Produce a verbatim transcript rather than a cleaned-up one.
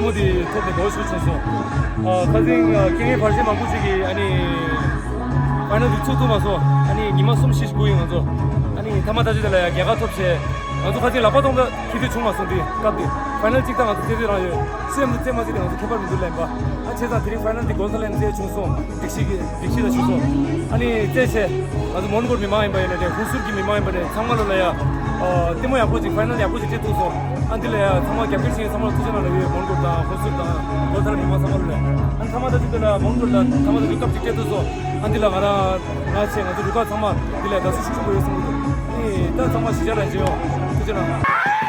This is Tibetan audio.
མོ་དེ་ཐོབ་ནས་དགའ་བོ་ཞེ་པོ་བྱུང་སོང་། ཨ་ཁ་སང་ཨ་རྐྱེན་ངན་བར་ཆད་མང་པོ་ཅིག་གིས་ཨ་ནི་ཕའི་ནལ་དེ་ཚུགས་ཐུབ་མ་སོང་། ཨ་ནི་ཉི་མ་གསུམ་བཞི་ཞིག་སྒུག་ཡིན་ང་ཚོ། ཨ་ནི་མཐའ་མ་ད་ཅི་དེ་ལ་ཡ་རྒྱལ་ཁ་ཐོབ་བྱས། ང་ཚོ་ཁ་སང་ལག་པ་གཏོང་ག་ཁེ་ཐེ་བྱུང་མ་སོང་། དེ་སྐབས་དེ་ཕའི་ནལ་གཅིག་ད་ང་ཚོ་ཁེ་ཐེ་རང་ཡོད། སུ་ཡང་རྩེད་མ་རྩེད་དེ་ང་ཚོ་ཁྱད་པར་མི་འདུག་ལབ་ཡིན་པ། ཨ་བྱས་ཙང་དེ་རིང་ཕའི་ནལ་དེ་གོན་ས་ལེན་རྩེད་བྱུང་སོང་། སྒྲིག་གཞི་གི་སྒྲིག་གཞི་ལ་བྱུང་སོང་། ཨ་ནི་རྩེད་བྱས། ང་ཚོ་མོན་གྷོ་མི་མང་ཡིན་པ་ཡིན་ན་དེ་ཧུན་སུར་གྱི་མི་མང་ཡིན་པ་ནས་ཚང་མ་ལོ་ལ་ཡ། ཨ་ལྟད་མོ་ཡག་པོ་ཅིག་ཕའི་ནལ་ཡག་པོ་ཅིག་རྩེད་ཐུབ་སོང་། ཨ་འདི་ལ་ཡ་ཚང་མ་རྒྱབ་སྐྱོར་བྱེད་མཁན་ཚང་མ་ལ་ཐུགས་རྗེ་གནང་ལ་ཡོད། མོན་གྷོ་དང་ཧུན་སུར་དང་གོ་ཐར་མི་མང་ཚང་མ་ལོ་ལ་ཡ། ཨ་ཚང་མ་ད་ཅི་དེ་ལ་མོན་གྷོ་ལ་ཚང་མ་ལ་རུ་སྐབས་ཅིག་རྩེད་ཐུབ་སོང་། ཨ་འདི་ལ་ང་རང་ང་བྱས་ང་ཚོ་རུ་ཁག་ཚང་མ་འདི་ལ་ཡ་དགའ་བསུ་ཤུགས་ཆེན་པོ་ཡོད་གསུངས་འདུག་ཨ་ད་ཚང་མ་གཞིས་ཆགས་ལ་མཇལ་ཡོང་། ཐུགས་རྗེ་གནང་།